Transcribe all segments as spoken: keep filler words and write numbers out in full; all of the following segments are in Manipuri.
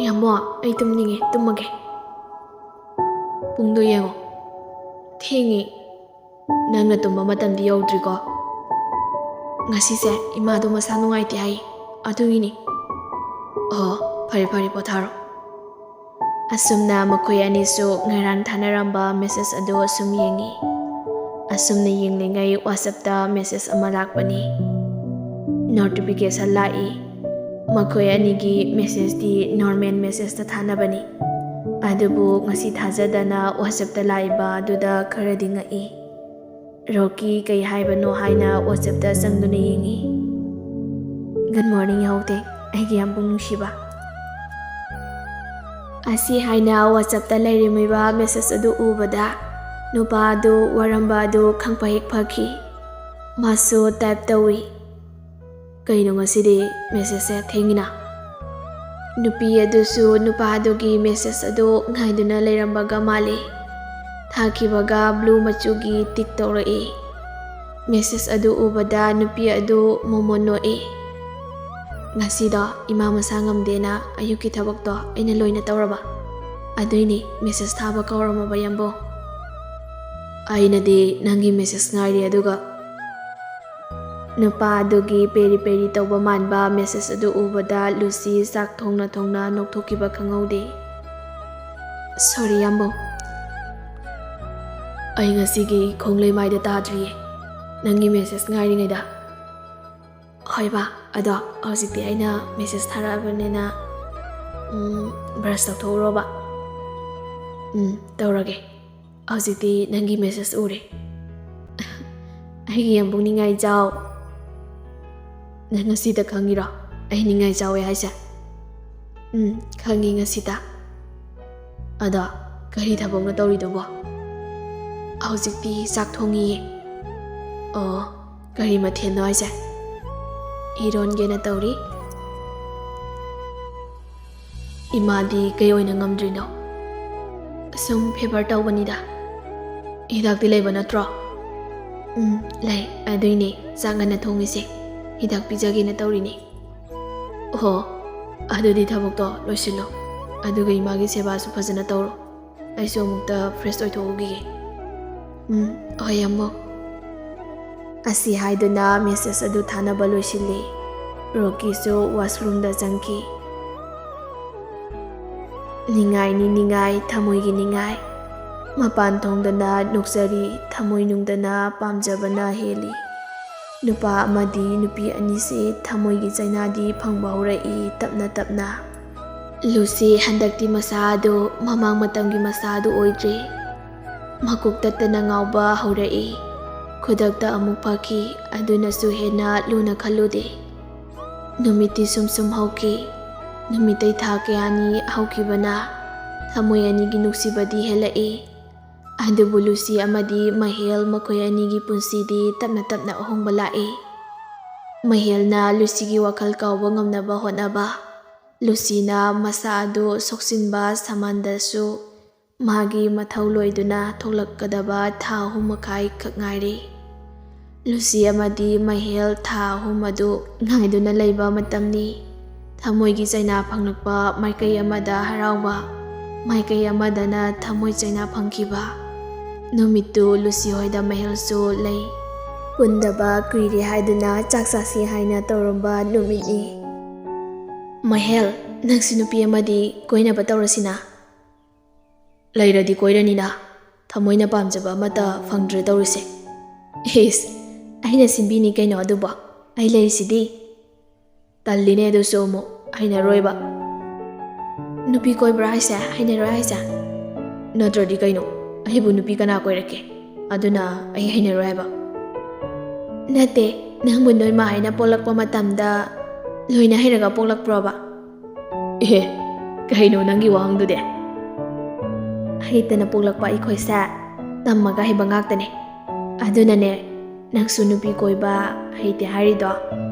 "ꯏꯌꯥꯝꯕꯣ, ꯑꯩ ꯇꯨꯝꯅꯤꯡꯉꯦ, ꯇꯨꯝꯃꯒꯦ꯫ ꯄꯨꯡꯗꯣ ꯌꯦꯡꯉꯣ, ꯊꯦꯡꯉꯦ꯫ ꯅꯪꯅ ꯇꯨꯝꯕ ꯃꯇꯝꯗꯤ ꯌꯧꯗ꯭ꯔꯤꯀꯣ꯫ ꯉꯁꯤꯁꯦ ꯏꯃꯥꯗꯣ ꯃꯁꯥ ꯅꯨꯡꯉꯥꯏꯇꯦ ꯍꯥꯏ, ꯑꯗꯨꯒꯤꯅꯤ꯫" "ꯑꯣ, ꯐꯔꯦ ꯐꯔꯦ, ꯄꯣꯊꯥꯔꯣ꯫" ꯑꯁꯨꯝꯅ ꯃꯈꯣꯏ ꯑꯅꯤꯁꯨ ꯉꯔꯥꯡ ꯊꯥꯅꯔꯝꯕ ꯃꯦꯁꯦꯖ ꯑꯗꯨ ꯑꯁꯨꯝ ꯌꯦꯡꯉꯤ꯫ ꯑꯁꯨꯝꯅ ꯌꯦꯡꯂꯤꯉꯩ WhatsApp-ꯇ ꯃꯦꯁꯦꯖ ꯑꯃ ꯂꯥꯛꯄꯅꯤ꯫ ꯅꯣꯇꯤꯐꯤꯀꯦꯁꯟ ꯂꯥꯛꯏ꯫ ꯃꯈꯣꯏ ꯑꯅꯤꯒꯤ ꯃꯦꯁꯦꯖꯇꯤ ꯅꯣꯔꯃꯦꯜ ꯃꯦꯁꯦꯖꯇ ꯊꯥꯅꯕꯅꯤ꯫ ꯑꯗꯨꯕꯨ ꯉꯁꯤ ꯊꯥꯖꯗꯅ WhatsApp-ꯇ ꯂꯥꯛꯏꯕ ꯑꯗꯨꯗ ꯈꯔꯗꯤ ꯉꯛꯏ꯫ ꯔꯣꯀꯤ ꯀꯩ ꯍꯥꯏꯕꯅꯣ ꯍꯥꯏꯅ WhatsApp-ꯇ ꯆꯪꯗꯨꯅ ꯌꯦꯡꯉꯤ꯫ "Good morning, ꯌꯥꯍꯧꯊꯦꯡ, ꯑꯩꯒꯤ ꯌꯥꯝꯕꯨꯡ ꯅꯨꯡꯁꯤꯕ꯫" ꯑꯁꯤ ꯍꯥꯏꯅ WhatsApp-ꯇ ꯂꯩꯔꯝꯃꯤꯕ ꯃꯦꯁꯦꯖ ꯑꯗꯨ ꯎꯕꯗ ꯅꯨꯄꯥ ꯑꯗꯨ ꯋꯥꯔꯝꯕ ꯑꯗꯨ ꯈꯪꯄ ꯍꯦꯛ ꯐꯈꯤ꯫ ꯃꯥꯁꯨ ꯇꯥꯏꯞ ꯇꯧꯏ꯫ "ꯀꯩꯅꯣ ꯉꯁꯤꯗꯤ ꯃꯦꯁꯦꯖꯁꯦ ꯊꯦꯡꯉꯤꯅ?" ꯅꯨꯄꯤ ꯑꯗꯨꯁꯨ ꯅꯨꯄꯥ ꯑꯗꯨꯒꯤ ꯃꯦꯁꯦꯖ ꯑꯗꯨ ꯉꯥꯏꯗꯨꯅ ꯂꯩꯔꯝꯕꯒ ꯃꯥꯜꯂꯤ꯫ ꯊꯥꯈꯤꯕꯒ ꯕ꯭ꯂꯨ ꯃꯆꯨꯒꯤ ꯇꯤꯛ ꯇꯧꯔꯛꯏ꯫ ꯃꯦꯁꯦꯖ ꯑꯗꯨ ꯎꯕꯗ ꯅꯨꯄꯤ ꯑꯗꯨ ꯃꯣꯃꯣꯟ ꯅꯣꯛꯏ꯫ "ꯉꯁꯤꯗꯣ ꯏꯃꯥ ꯃꯁꯥ ꯉꯝꯗꯦꯅ ꯑꯌꯨꯛꯀꯤ ꯊꯕꯛꯇꯣ ꯑꯩꯅ ꯂꯣꯏꯅ ꯇꯧꯔꯕ꯫ ꯑꯗꯨꯏꯅꯤ ꯃꯦꯁꯦꯖ ꯊꯥꯕ ꯀꯥꯎꯔꯝꯃꯕ, ꯌꯥꯝꯕꯨꯡ꯫" "ꯑꯩꯅꯗꯤ ꯅꯪꯒꯤ ꯃꯦꯁꯦꯖ ꯉꯥꯏꯔꯤ, ꯑꯗꯨꯒ..." ꯅꯨꯄꯥ ꯑꯗꯨꯒꯤ ꯄꯦꯔꯤ ꯄꯦꯔꯤ ꯇꯧꯕ ꯃꯥꯟꯕ ꯃꯦꯁꯦꯖ ꯑꯗꯨ ꯎꯕꯗ ꯂꯨꯁꯤ ꯆꯥꯛ ꯊꯣꯡꯅ ꯊꯣꯡꯅ ꯅꯣꯛꯊꯣꯛꯈꯤꯕ ꯈꯪꯍꯧꯗꯦ꯫ "ꯁꯣꯔꯤ, ꯌꯥꯝꯕꯨꯡ꯫ ꯑꯩ ꯉꯁꯤꯒꯤ ꯈꯣꯡꯂꯩ ꯃꯥꯏꯗ ꯇꯥꯗ꯭ꯔꯤꯌꯦ, ꯅꯪꯒꯤ ꯃꯦꯁꯦꯖ ꯉꯥꯏꯔꯤꯉꯩꯗ꯫" "ꯍꯣꯏꯕ, ꯑꯗꯣ ꯍꯧꯖꯤꯛꯇꯤ ꯑꯩꯅ ꯃꯦꯁꯦꯖ ꯊꯥꯔꯛꯑꯕꯅꯤꯅ, ꯎꯝ, ꯕ꯭ꯔꯁ ꯇꯧꯊꯣꯛꯎꯔꯣꯕ꯫" "ꯎꯝ, ꯇꯧꯔꯒꯦ꯫ ꯍꯧꯖꯤꯛꯇꯤ ꯅꯪꯒꯤ ꯃꯦꯁꯦꯖ ꯎꯔꯦ꯫" "ꯑꯩꯒꯤ ꯌꯥꯝꯕꯨꯡ ꯅꯤꯡꯉꯥꯏ ꯆꯥꯎ꯫ ꯅꯪ ꯉꯁꯤꯗ ꯈꯪꯉꯤꯔꯣ ꯑꯩ ꯅꯤꯡꯉꯥꯏ ꯆꯥꯎꯋꯦ ꯍꯥꯏꯁꯦ?" "ꯎꯝ, ꯈꯪꯉꯤ ꯉꯁꯤꯗ꯫ ꯑꯗꯣ ꯀꯔꯤ ꯊꯕꯛꯅꯣ ꯇꯧꯔꯤꯗꯨꯕꯣ?" "ꯍꯧꯖꯤꯛꯇꯤ ꯆꯥꯛ ꯊꯣꯡꯉꯤꯌꯦ꯫" "ꯑꯣ, ꯀꯔꯤ ꯃꯊꯦꯜꯅꯣ ꯍꯥꯏꯁꯦ?" "ꯏꯔꯣꯟꯒꯦꯅ ꯇꯧꯔꯤ꯫" "ꯏꯃꯥꯗꯤ ꯀꯩ ꯑꯣꯏꯅ ꯉꯝꯗ꯭ꯔꯤꯅꯣ?" "ꯁꯨꯝ ꯐꯦꯚꯔ ꯇꯧꯕꯅꯤꯗ꯫ ꯍꯤꯗꯥꯛꯇꯤ ꯂꯩꯕ ꯅꯠꯇ꯭ꯔꯣ?" "ꯎꯝ, ꯂꯩ꯫ ꯑꯗꯨꯏꯅꯦ ꯆꯥꯛ ꯉꯟꯅ ꯊꯣꯡꯉꯤꯁꯦ꯫ ꯍꯤꯗꯥꯛ ꯄꯤꯖꯒꯦꯅ ꯇꯧꯔꯤꯅꯦ꯫" "ꯑꯣꯍꯣ, ꯑꯗꯨꯗꯤ ꯊꯕꯛꯇꯣ ꯂꯣꯏꯁꯤꯜꯂꯣ, ꯑꯗꯨꯒ ꯏꯃꯥꯒꯤ ꯁꯦꯕꯥꯁꯨ ꯐꯖꯅ ꯇꯧꯔꯣ꯫ ꯑꯩꯁꯨ ꯑꯃꯨꯛꯇ fresh ꯑꯣꯏꯊꯣꯛꯎꯈꯤꯒꯦ꯫ ꯎꯝ, ꯍꯣꯏ, ꯑꯃꯨꯛ꯫ ꯑꯁꯤ ꯍꯥꯏꯗꯨꯅ message ꯑꯗꯨ ꯊꯥꯅꯕ ꯂꯣꯏꯁꯤꯜꯂꯤ꯫ ꯔꯣꯀꯤꯁꯨ washroomꯗ ꯆꯪꯈꯤ꯫ ꯅꯤꯡꯉꯥꯏꯅꯤ ꯅꯤꯡꯉꯥꯏ, ꯊꯃꯣꯏꯒꯤ ꯅꯤꯡꯉꯥꯏ꯫ ꯃꯄꯥꯟ ꯊꯣꯡꯗꯅ ꯅꯣꯛꯆꯔꯤ, ꯊꯃꯣꯏꯅꯨꯡꯗꯅ ꯄꯥꯝꯖꯕꯅ ꯍꯦꯜꯂꯤ꯫ ꯅꯨꯄꯥ ꯑꯃꯗꯤ ꯅꯨꯄꯤ ꯑꯅꯤꯁꯦ ꯊꯃꯣꯏꯒꯤ ꯆꯩꯅꯥꯗꯤ ꯐꯪꯕ ꯍꯧꯔꯛꯏ ꯇꯞꯅ ꯇꯞꯅ꯫ ꯂꯨꯁꯤ ꯍꯟꯗꯛꯇꯤ ꯃꯁꯥ ꯑꯗꯨ ꯃꯃꯥꯡ ꯃꯇꯝꯒꯤ ꯃꯁꯥ ꯑꯗꯨ ꯑꯣꯏꯗ꯭ꯔꯦ꯫ ꯃꯀꯣꯛ ꯇꯠꯇꯅ ꯉꯥꯎꯕ ꯍꯧꯔꯛꯏ꯫ ꯈꯨꯗꯛꯇ ꯑꯃꯨꯛ ꯐꯈꯤ, ꯑꯗꯨꯅꯁꯨ ꯍꯦꯟꯅ ꯂꯨꯅ ꯈꯜꯂꯨꯗꯦ꯫ ꯅꯨꯃꯤꯠꯇꯤ ꯁꯨꯝ ꯁꯨꯝ ꯍꯧꯈꯤ꯫ ꯅꯨꯃꯤꯠꯇꯩ ꯊꯥ ꯀꯌꯥꯅꯤ ꯍꯧꯈꯤꯕꯅ ꯊꯃꯣꯏ ꯑꯅꯤꯒꯤ ꯅꯨꯡꯁꯤꯕꯗꯤ ꯍꯦꯜꯂꯛꯏ꯫ ꯑꯗꯨꯕꯨ ꯂꯨꯁꯤ ꯑꯃꯗꯤ ꯃꯍꯦꯜ ꯃꯈꯣꯏ ꯑꯅꯤꯒꯤ ꯄꯨꯟꯁꯤꯗꯤ ꯇꯞꯅ ꯇꯞꯅ ꯑꯍꯣꯡꯕ ꯂꯥꯛꯏ꯫ ꯃꯍꯦꯜꯅ ꯂꯨꯁꯤꯒꯤ ꯋꯥꯈꯜ ꯀꯥꯎꯕ ꯉꯝꯅꯕ ꯍꯣꯠꯅꯕ꯫ ꯂꯨꯁꯤꯅ ꯃꯁꯥ ꯑꯗꯨ ꯁꯣꯛꯆꯤꯟꯕ ꯁꯃꯥꯟꯗꯁꯨ ꯃꯥꯒꯤ ꯃꯊꯧ ꯂꯣꯏꯗꯨꯅ ꯊꯣꯛꯂꯛꯀꯗꯕ ꯊꯥ ꯑꯍꯨꯝ ꯃꯈꯥꯏ ꯈꯛ ꯉꯥꯏꯔꯦ꯫ ꯂꯨꯁꯤ ꯑꯃꯗꯤ ꯃꯍꯦꯜ ꯊꯥ ꯑꯍꯨꯝ ꯑꯗꯨ ꯉꯥꯏꯗꯨꯅ ꯂꯩꯕ ꯃꯇꯝꯅꯤ꯫ ꯊꯃꯣꯏꯒꯤ ꯆꯩꯅꯥ ꯐꯪꯂꯛꯄ ꯃꯥꯏꯀꯩ ꯑꯃꯗ ꯍꯔꯥꯎꯕ, ꯃꯥꯏꯀꯩ ꯑꯃꯗꯅ ꯊꯃꯣꯏ ꯆꯩꯅꯥ ꯐꯪꯈꯤꯕ꯫ ꯅꯨꯃꯤꯠꯇꯨ ꯂꯨꯁꯤ ꯍꯣꯏꯗ ꯃꯍꯦꯜꯁꯨ ꯂꯩ꯫ ꯄꯨꯟꯗꯕ ꯀꯨꯏꯔꯦ ꯍꯥꯏꯗꯨꯅ ꯆꯥꯛ ꯆꯥꯁꯤ ꯍꯥꯏꯅ ꯇꯧꯔꯝꯕ ꯅꯨꯃꯤꯠꯅꯤ꯫ "ꯃꯍꯦꯜ, ꯅꯪꯁꯨ ꯅꯨꯄꯤ ꯑꯃꯗꯤ ꯀꯣꯏꯅꯕ ꯇꯧꯔꯁꯤꯅ?" "ꯂꯩꯔꯗꯤ ꯀꯣꯏꯔꯅꯤꯅ, ꯊꯃꯣꯏꯅ ꯄꯥꯝꯖꯕ ꯑꯃꯠꯇ ꯐꯪꯗ꯭ꯔꯦ ꯇꯧꯔꯤꯁꯦ꯫" "ꯏꯁ, ꯑꯩꯅ ꯁꯤꯟꯕꯤꯅꯤ ꯀꯩꯅꯣ ꯑꯗꯨꯕꯣ, ꯑꯩ ꯂꯩꯔꯤꯁꯤꯗꯤ꯫" "ꯇꯜꯂꯤꯅꯦ ꯑꯗꯨꯁꯨ ꯑꯃꯨꯛ, ꯍꯩꯅꯔꯣꯏꯕ꯫" "ꯅꯨꯄꯤ ꯀꯣꯏꯕ꯭ꯔꯥ ꯍꯥꯏꯁꯦ? ꯍꯩꯅꯔꯣꯏ ꯍꯥꯏꯁꯦ?" "ꯅꯠꯇ꯭ꯔꯗꯤ ꯀꯩꯅꯣ? ꯑꯩꯕꯨ ꯅꯨꯄꯤ ꯀꯅꯥ ꯀꯣꯏꯔꯛꯀꯦ? ꯑꯗꯨꯅ ꯑꯩ ꯍꯩꯅꯔꯣꯏ ꯍꯥꯏꯕ꯫" "ꯅꯠꯇꯦ, ꯅꯪꯕꯨ ꯅꯣꯏ ꯃꯥ ꯍꯣꯏꯅ ꯄꯣꯛꯂꯛꯄ ꯃꯇꯝꯗ ꯂꯣꯏꯅ ꯍꯩꯔꯒ ꯄꯣꯛꯂꯛꯄ꯭ꯔꯣꯕ?" "ꯑꯦ, ꯀꯩꯅꯣ ꯅꯪꯒꯤ ꯋꯥꯍꯪꯗꯨꯗꯤ?" "ꯍꯩꯇꯅ ꯄꯣꯛꯂꯛꯄ ꯑꯩꯈꯣꯏꯁꯦ ꯇꯝꯃꯒ ꯍꯩꯕ ꯉꯥꯛꯇꯅꯦ꯫ ꯑꯗꯨꯅꯅꯦ, ꯅꯪꯁꯨ ꯅꯨꯄꯤ ꯀꯣꯏꯕ ꯍꯩꯇꯦ ꯍꯥꯏꯔꯤꯗꯣ,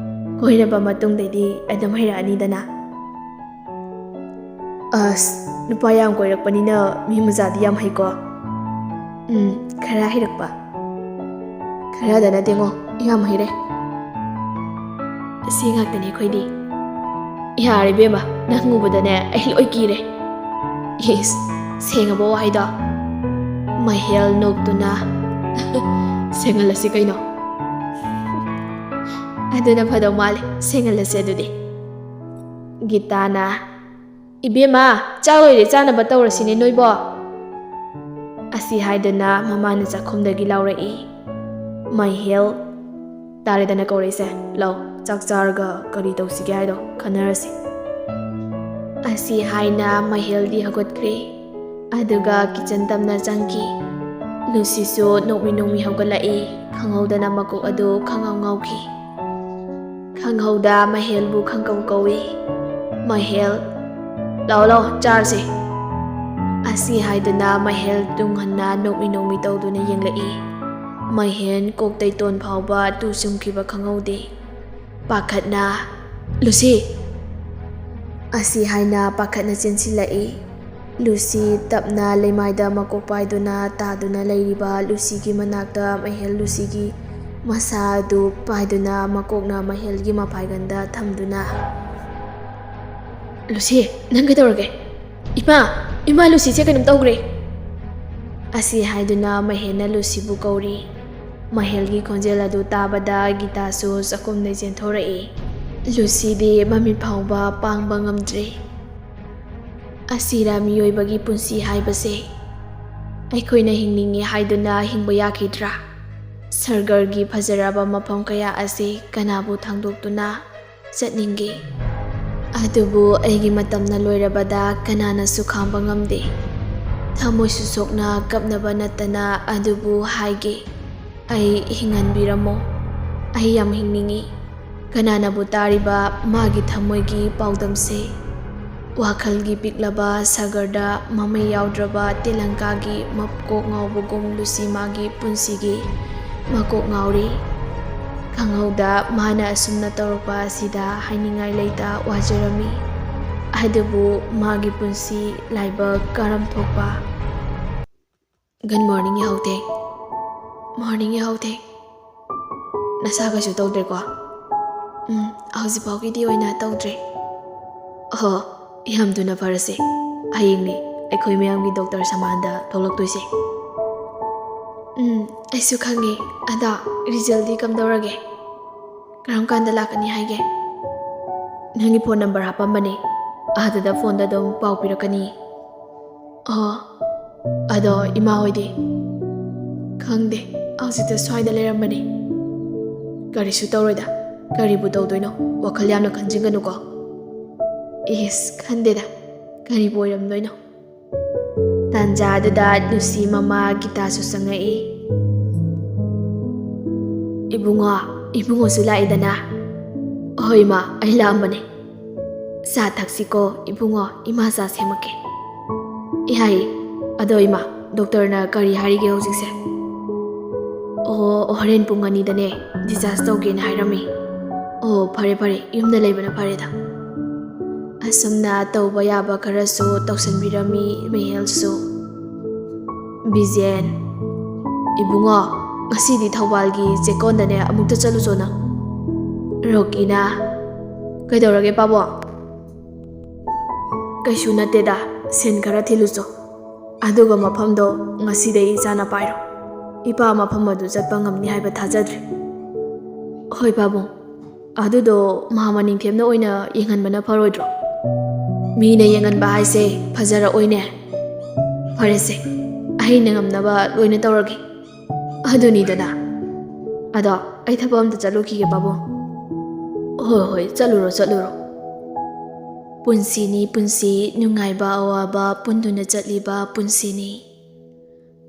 ꯀꯣꯏꯔꯕ ꯃꯇꯨꯡꯗꯩꯗꯤ ꯑꯗꯨꯝ ꯍꯩꯔꯛꯑꯅꯤꯗꯅ꯫" "ꯑꯁ, ꯅꯨꯄꯥ ꯌꯥꯝ ꯀꯣꯏꯔꯛꯄꯅꯤꯅ ꯃꯤ ꯃꯆꯥꯗꯤ ꯌꯥꯝ ꯍꯩꯀꯣ꯫" "ꯎꯝ, ꯈꯔ ꯍꯩꯔꯛꯄ꯫ ꯈꯔꯗ ꯅꯠꯇꯦꯉꯣ, ꯌꯥꯝ ꯍꯩꯔꯦ꯫ ꯑꯁꯤ ꯉꯥꯛꯇꯅꯦ ꯑꯩꯈꯣꯏꯗꯤ꯫" ꯌꯥꯔꯦ ꯏꯕꯦꯝꯃ, ꯅꯪ ꯎꯕꯗꯅꯦ ꯑꯩ ꯂꯣꯏ ꯀꯤꯔꯦ꯫ ꯏꯁ, ꯁꯦꯡꯉꯕꯣ ꯋꯥꯍꯩꯗꯣ? ꯃꯍꯦꯜ ꯅꯣꯛꯇꯨꯅ, "ꯁꯦꯡꯍꯜꯂꯁꯤ ꯀꯩꯅꯣ꯫ ꯑꯗꯨꯅ ꯐꯗꯧ ꯃꯥꯜꯂꯦ, ꯁꯦꯡꯍꯜꯂꯁꯦ ꯑꯗꯨꯗꯤ꯫" ꯒꯤꯇꯥꯅ, "ꯏꯕꯦꯝꯃ, ꯆꯥꯛ ꯂꯣꯏꯔꯦ, ꯆꯥꯅꯕ ꯇꯧꯔꯁꯤꯅꯦ ꯅꯣꯏꯕꯣ꯫" ꯑꯁꯤ ꯍꯥꯏꯗꯨꯅ ꯃꯃꯥꯅ ꯆꯥꯛꯈꯨꯝꯗꯒꯤ ꯂꯥꯎꯔꯛꯏ꯫ ꯃꯍꯦꯜ, "ꯇꯥꯔꯦꯗꯅ ꯀꯧꯔꯛꯏꯁꯦ꯫ ꯂꯥꯎ, ꯆꯥꯛ ꯆꯥꯔꯒ ꯀꯔꯤ ꯇꯧꯁꯤꯒꯦ ꯍꯥꯏꯗꯣ ꯈꯟꯅꯔꯁꯤ꯫" ꯑꯁꯤ ꯍꯥꯏꯅ ꯃꯍꯦꯜꯗꯤ ꯍꯧꯒꯠꯈ꯭ꯔꯦ꯫ ꯑꯗꯨꯒ ꯀꯤꯆꯟ ꯇꯝꯅ ꯆꯪꯈꯤ꯫ ꯂꯨꯁꯤꯁꯨ ꯅꯣꯛꯃꯤ ꯅꯣꯛꯃꯤ ꯍꯧꯒꯠꯂꯛꯏ꯫ ꯈꯪꯍꯧꯗꯅ ꯃꯀꯣꯛ ꯑꯗꯨ ꯈꯪꯉꯥꯎ ꯉꯥꯎꯈꯤ꯫ ꯈꯪꯍꯧꯗ ꯃꯍꯦꯜꯕꯨ ꯈꯪꯀꯧ ꯀꯧꯏ꯫ "ꯃꯍꯦꯜ, ꯂꯥꯎ ꯂꯥꯎ, ꯆꯥꯔꯁꯦ꯫" ꯑꯁꯤ ꯍꯥꯏꯗꯨꯅ ꯃꯍꯦꯜ ꯇꯨꯡ ꯍꯟꯅ ꯅꯣꯛꯃꯤ ꯅꯣꯛꯃꯤ ꯇꯧꯗꯨꯅ ꯌꯦꯡꯂꯛꯏ꯫ ꯃꯍꯦꯜ ꯀꯣꯛꯇꯩ ꯇꯣꯟ ꯐꯥꯎꯕ ꯇꯨ ꯆꯨꯝꯈꯤꯕ ꯈꯪꯍꯧꯗꯦ꯫ ꯄꯥꯈꯠꯅ, "ꯂꯨꯁꯤ!" ꯑꯁꯤ ꯍꯥꯏꯅ ꯄꯥꯈꯠꯅ ꯆꯦꯟꯁꯤꯜꯂꯛꯏ꯫ ꯂꯨꯁꯤ ꯇꯞꯅ ꯂꯩꯃꯥꯏꯗ ꯃꯀꯣꯛ ꯄꯥꯏꯗꯨꯅ ꯇꯥꯗꯨꯅ ꯂꯩꯔꯤꯕ ꯂꯨꯁꯤꯒꯤ ꯃꯅꯥꯛꯇ ꯃꯍꯦꯜ ꯂꯨꯁꯤꯒꯤ ꯃꯁꯥ ꯑꯗꯨ ꯄꯥꯏꯗꯨꯅ ꯃꯀꯣꯛꯅ ꯃꯍꯦꯜꯒꯤ ꯃꯄꯥꯏꯒꯟꯗ ꯊꯝꯗꯨꯅ, "ꯂꯨꯁꯤ, ꯅꯪ ꯀꯩꯗꯧꯔꯒꯦ? ꯏꯃꯥ, ꯏꯃꯥ, ꯂꯨꯁꯤꯁꯦ ꯀꯩꯅꯣꯝ ꯇꯧꯈ꯭ꯔꯦ!" ꯑꯁꯤ ꯍꯥꯏꯗꯨꯅ ꯃꯍꯦꯜꯅ ꯂꯨꯁꯤꯕꯨ ꯀꯧꯔꯤ꯫ ꯃꯍꯦꯜꯒꯤ ꯈꯣꯟꯖꯦꯜ ꯑꯗꯨ ꯇꯥꯕꯗ ꯒꯤꯇꯥꯁꯨ ꯆꯥꯛꯈꯨꯝꯗꯩ ꯆꯦꯟꯊꯣꯔꯛꯏ꯫ ꯂꯨꯁꯤꯗꯤ ꯃꯃꯤꯠ ꯐꯥꯎꯕ ꯄꯥꯡꯕ ꯉꯝꯗ꯭ꯔꯦ꯫ ꯑꯁꯤꯔ ꯃꯤꯑꯣꯏꯕꯒꯤ ꯄꯨꯟꯁꯤ ꯍꯥꯏꯕꯁꯦ? ꯑꯩꯈꯣꯏꯅ ꯍꯤꯡꯅꯤꯡꯉꯤ ꯍꯥꯏꯗꯨꯅ ꯍꯤꯡꯕ ꯌꯥꯈꯤꯗ꯭ꯔꯥ? ꯁꯔꯒꯔꯒꯤ ꯐꯖꯔꯕ ꯃꯐꯝ ꯀꯌꯥ ꯑꯁꯤ ꯀꯅꯥꯕꯨ ꯊꯥꯡꯗꯣꯛꯇꯨꯅ ꯆꯠꯅꯤꯡꯒꯦ? ꯑꯗꯨꯕꯨ ꯑꯩꯒꯤ ꯃꯇꯝꯅ ꯂꯣꯏꯔꯕꯗ ꯀꯅꯥꯅꯁꯨ ꯈꯥꯡꯕ ꯉꯝꯗꯦ꯫ ꯊꯃꯣꯏꯁꯨ ꯁꯣꯛꯅ ꯀꯞꯅꯕ ꯅꯠꯇꯅ ꯑꯗꯨꯕꯨ ꯍꯥꯏꯒꯦ, "ꯑꯩ ꯍꯤꯡꯍꯟꯕꯤꯔꯝꯃꯣ꯫ ꯑꯩ ꯌꯥꯝ ꯍꯤꯡꯅꯤꯡꯏ꯫" ꯀꯅꯥꯅꯕꯨ ꯇꯥꯔꯤꯕ ꯃꯥꯒꯤ ꯊꯃꯣꯏꯒꯤ ꯄꯥꯎꯗꯝꯁꯦ? ꯋꯥꯈꯜꯒꯤ ꯄꯤꯛꯂꯕ ꯁꯥꯒꯔꯗ ꯃꯃꯩ ꯌꯥꯎꯗ꯭ꯔꯕ ꯇꯦꯂꯪꯀꯥꯒꯤ ꯃꯀꯣꯛ ꯉꯥꯎꯕꯒꯨꯝ ꯂꯨꯁꯤ ꯃꯥꯒꯤ ꯄꯨꯟꯁꯤꯒꯤ ꯃꯀꯣꯛ ꯉꯥꯎꯔꯤ꯫ ꯈꯪꯍꯧꯗ ꯃꯥꯅ ꯑꯁꯨꯝꯅ ꯇꯧꯔꯛꯄ ꯑꯁꯤꯗ ꯍꯥꯏꯅꯤꯡꯉꯥꯏ ꯂꯩꯇ ꯋꯥꯖꯔꯝꯃꯤ꯫ ꯑꯗꯨꯕꯨ ꯃꯥꯒꯤ ꯄꯨꯟꯁꯤ ꯂꯥꯏꯕꯛ ꯀꯔꯝ ꯊꯣꯛꯄ꯫ Good morning, ꯌꯥꯍꯧꯊꯦꯡ꯫ Morning, ꯌꯥꯍꯧꯊꯦꯡ꯫ ꯅꯁꯥ ꯀꯩꯁꯨ ꯇꯧꯗ꯭ꯔꯦꯀꯣ? ꯎꯝ, ꯍꯧꯖꯤꯛ ꯐꯥꯎꯒꯤꯗꯤ ꯑꯣꯏꯅ ꯇꯧꯗ꯭ꯔꯦ꯫ ꯑꯍꯣ, ꯌꯥꯝ ꯊꯨꯅ ꯐꯔꯁꯦ꯫ ꯍꯌꯦꯡꯅꯦ ꯑꯩꯈꯣꯏ ꯃꯌꯥꯝꯒꯤ ꯗꯣꯛꯇꯔ ꯁꯃꯥꯟꯗ ꯊꯣꯛꯂꯛꯇꯣꯏꯁꯦ꯫ ꯎꯝ, ꯑꯩꯁꯨ ꯈꯪꯉꯦ꯫ ꯑꯗꯣ ꯔꯤꯖꯜꯗꯤ ꯀꯝꯗꯧꯔꯒꯦ? ꯀꯔꯝ ꯀꯥꯟꯗ ꯂꯥꯛꯀꯅꯤ ꯍꯥꯏꯒꯦ? ꯅꯪꯒꯤ ꯐꯣꯟ ꯅꯝꯕꯔ ꯍꯥꯞꯄꯝꯕꯅꯦ, ꯑꯗꯨꯗ ꯐꯣꯟꯗ ꯑꯗꯨꯝ ꯄꯥꯎ ꯄꯤꯔꯛꯀꯅꯤ꯫ ꯑꯣ, ꯑꯗꯣ ꯏꯃꯥ ꯍꯣꯏꯗꯤ? ꯈꯪꯗꯦ, ꯍꯧꯖꯤꯛꯇ ꯁ꯭ꯋꯥꯏꯗ ꯂꯩꯔꯝꯕꯅꯦ꯫ ꯀꯔꯤꯁꯨ ꯇꯧꯔꯣꯏꯗ꯫ ꯀꯔꯤꯕꯨ ꯇꯧꯗꯣꯏꯅꯣ? ꯋꯥꯈꯜ ꯌꯥꯝꯅ ꯈꯟꯖꯤꯟꯒꯅꯨꯀꯣ꯫ ꯏꯁ, ꯈꯟꯗꯦꯗ꯫ ꯀꯔꯤꯕꯨ ꯑꯣꯏꯔꯝꯗꯣꯏꯅꯣ? ꯇꯥꯟꯖꯥ ꯑꯗꯨꯗ ꯂꯨꯁꯤ ꯃꯃꯥ ꯒꯤꯇꯥꯁꯨ ꯆꯪꯉꯛꯏ꯫ "ꯏꯕꯨꯡꯉꯣ, ꯏꯕꯨꯡꯉꯣꯁꯨ ꯂꯥꯛꯏꯗꯅ?" "ꯍꯣꯏ ꯏꯃꯥ, ꯑꯩ ꯂꯥꯛꯑꯝꯕꯅꯦ꯫ ꯆꯥ ꯊꯛꯁꯤꯀꯣ ꯏꯕꯨꯡꯉꯣ, ꯏꯃꯥ ꯆꯥ ꯁꯦꯝꯃꯛꯀꯦ꯫" "ꯌꯥꯏꯌꯦ꯫ ꯑꯗꯣ ꯏꯃꯥ, ꯗꯣꯛꯇꯔꯅ ꯀꯔꯤ ꯍꯥꯏꯔꯤꯒꯦ ꯍꯧꯖꯤꯛꯁꯦ?" "ꯑꯣ, ꯍꯣꯔꯦꯟ ꯄꯨꯡ ꯑꯅꯤꯗꯅꯦ ꯗꯤꯁꯆꯥꯔꯖ ꯇꯧꯒꯦꯅ ꯍꯥꯏꯔꯝꯃꯤ꯫" "ꯑꯣ, ꯐꯔꯦ ꯐꯔꯦ, ꯌꯨꯝꯗ ꯂꯩꯕꯅ ꯐꯔꯦꯗ꯫" ꯑꯁꯨꯝꯅ ꯇꯧꯕ ꯌꯥꯕ ꯈꯔꯁꯨ ꯇꯧꯁꯟꯕꯤꯔꯝꯃꯤ ꯃꯦꯍꯦꯜꯁꯨ꯫ "ꯕꯤꯖꯦꯟ, ꯏꯕꯨꯡꯉꯣ, ꯉꯁꯤꯗꯤ ꯊꯧꯕꯥꯜꯒꯤ ꯆꯦꯛꯀꯣꯟꯗꯅꯦ ꯑꯃꯨꯛꯇ ꯆꯠꯂꯨꯆꯣ ꯅꯪ꯫" ꯔꯣꯀꯤꯅ, "ꯀꯩꯗꯧꯔꯒꯦ ꯄꯥꯕꯨꯡ?" "ꯀꯩꯁꯨ ꯅꯠꯇꯦꯗ, ꯁꯦꯟ ꯈꯔ ꯊꯤꯜꯂꯨꯆꯣ꯫ ꯑꯗꯨꯒ ꯃꯐꯝꯗꯣ ꯉꯁꯤꯗꯩ ꯏꯆꯥꯅ ꯄꯥꯏꯔꯣ꯫ ꯏꯄꯥ ꯃꯐꯝ ꯑꯗꯨ ꯆꯠꯄ ꯉꯝꯅꯤ ꯍꯥꯏꯕ ꯊꯥꯖꯗ꯭ꯔꯦ꯫" "ꯍꯣꯏ ꯄꯥꯕꯨꯡ, ꯑꯗꯨꯗꯣ ꯃꯍꯥ ꯃꯅꯤꯡꯊꯦꯝꯅ ꯑꯣꯏꯅ ꯌꯦꯡꯍꯟꯕꯅ ꯐꯔꯣꯏꯗ꯭ꯔꯣ? ꯃꯤꯅ ꯌꯦꯡꯍꯟꯕ ꯍꯥꯏꯁꯦ ꯐꯖꯔꯛꯑꯣꯏꯅꯦ꯫" "ꯐꯔꯦꯁꯦ, ꯑꯩꯅ ꯉꯝꯅꯕ ꯂꯣꯏꯅ ꯇꯧꯔꯒꯦ꯫ ꯑꯗꯨꯅꯤꯗꯅ꯫ ꯑꯗꯣ ꯑꯩ ꯊꯕꯛ ꯑꯝꯇ ꯆꯠꯂꯨꯈꯤꯒꯦ ꯄꯥꯕꯨꯡ꯫" "ꯍꯣꯏ ꯍꯣꯏ, ꯆꯠꯂꯨꯔꯣ ꯆꯠꯂꯨꯔꯣ꯫" ꯄꯨꯟꯁꯤꯅꯤ ꯄꯨꯟꯁꯤ, ꯅꯨꯡꯉꯥꯏꯕ ꯑꯋꯥꯕ ꯄꯨꯟꯗꯨꯅ ꯆꯠꯂꯤꯕ ꯄꯨꯟꯁꯤꯅꯤ꯫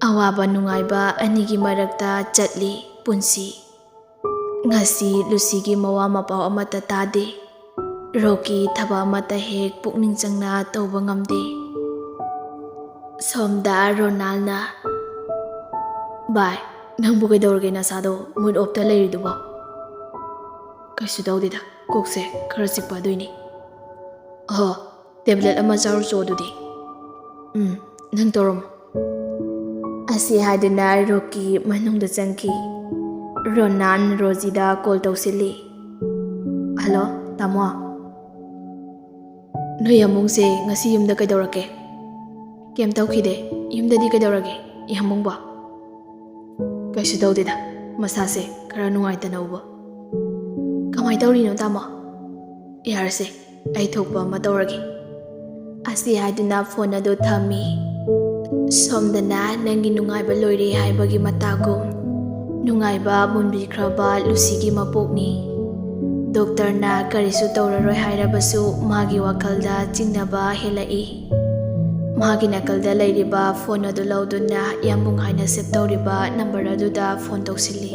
ꯑꯋꯥꯕ ꯅꯨꯡꯉꯥꯏꯕ ꯑꯅꯤꯒꯤ ꯃꯔꯛꯇ ꯆꯠꯂꯤ ꯄꯨꯟꯁꯤ꯫ ꯉꯁꯤ ꯂꯨꯁꯤꯒꯤ ꯃꯋꯥ ꯃꯄꯥꯎ ꯑꯃꯠꯇ ꯇꯥꯗꯦ꯫ ꯔꯣꯀꯤ ꯊꯕꯛ ꯑꯃꯠꯇ ꯍꯦꯛ ꯄꯨꯛꯅꯤꯡ ꯆꯪꯅ ꯇꯧꯕ ꯉꯝꯗꯦ꯫ ꯁꯣꯝꯗ ꯔꯣꯅꯥꯜꯅ, "ꯚꯥꯏ, ꯅꯪꯕꯨ ꯀꯩꯗꯧꯔꯒꯦ ꯅꯁꯥꯗꯣ ꯃꯨꯠ ꯑꯣꯐꯇ ꯂꯩꯔꯤꯗꯨꯕꯣ?" "ꯀꯩꯁꯨ ꯇꯧꯗꯦꯗ, ꯀꯣꯛꯁꯦ ꯈꯔ ꯆꯤꯛꯄ ꯑꯗꯨꯏꯅꯤ꯫" "ꯑꯍꯣ, ꯇꯦꯕ꯭ꯂꯦꯠ ꯑꯃ ꯆꯥꯔꯨꯆꯣ ꯑꯗꯨꯗꯤ꯫" "ꯎꯝ, ꯅꯪ ꯇꯧꯔꯝꯃꯣ꯫" ꯑꯁꯤ ꯍꯥꯏꯗꯨꯅ ꯔꯣꯀꯤ ꯃꯅꯨꯡꯗ ꯆꯪꯈꯤ꯫ ꯔꯣꯅꯥꯟ ꯔꯣꯖꯤꯗ ꯀꯣꯜ ꯇꯧꯁꯤꯜꯂꯤ꯫ "ꯍꯜꯂꯣ, ꯇꯥꯃꯣ꯫" ꯅꯣꯏ ꯌꯥꯝꯕꯨꯡꯁꯦ ꯉꯁꯤ ꯌꯨꯝꯗ ꯀꯩꯗꯧꯔꯛꯀꯦ? ꯀꯩꯝ ꯇꯧꯈꯤꯗꯦ꯫ ꯌꯨꯝꯗꯗꯤ ꯀꯩꯗꯧꯔꯒꯦ, ꯌꯥꯝꯕꯨꯡꯕꯣ? ꯀꯩꯁꯨ ꯇꯧꯗꯦꯗ, ꯃꯁꯥꯁꯦ ꯈꯔ ꯅꯨꯡꯉꯥꯏꯇꯅ ꯎꯕ꯫ ꯀꯃꯥꯏ ꯇꯧꯔꯤꯅꯣ, ꯇꯥꯃꯣ? ꯌꯥꯔꯁꯦ, ꯑꯩ ꯊꯣꯛꯄ ꯑꯃ ꯇꯧꯔꯒꯦ꯫ ꯑꯁꯤ ꯍꯥꯏꯗꯨꯅ ꯐꯣꯟ ꯑꯗꯨ ꯊꯝꯃꯤ꯫ ꯁꯣꯝꯗꯅ ꯅꯪꯒꯤ ꯅꯨꯡꯉꯥꯏꯕ ꯂꯣꯏꯔꯦ ꯍꯥꯏꯕꯒꯤ ꯃꯇꯥꯒꯨꯝ ꯅꯨꯡꯉꯥꯏꯕ ꯃꯨꯟꯕꯤꯈ꯭ꯔꯕ ꯂꯨꯁꯤꯒꯤ ꯃꯄꯣꯛꯅꯤ꯫ ꯗꯣꯛꯇꯔꯅ ꯀꯔꯤꯁꯨ ꯇꯧꯔꯔꯣꯏ ꯍꯥꯏꯔꯕꯁꯨ ꯃꯥꯒꯤ ꯋꯥꯈꯜꯗ ꯆꯤꯡꯅꯕ ꯍꯦꯜꯂꯛꯏ꯫ ꯃꯥꯒꯤ ꯅꯥꯀꯜꯗ ꯂꯩꯔꯤꯕ ꯐꯣꯟ ꯑꯗꯨ ꯂꯧꯗꯨꯅ ꯌꯥꯝꯕꯨꯡ ꯍꯥꯏꯅ ꯁꯦꯚ ꯇꯧꯔꯤꯕ ꯅꯝꯕꯔ ꯑꯗꯨꯗ ꯐꯣꯟ ꯇꯧꯁꯤꯜꯂꯤ꯫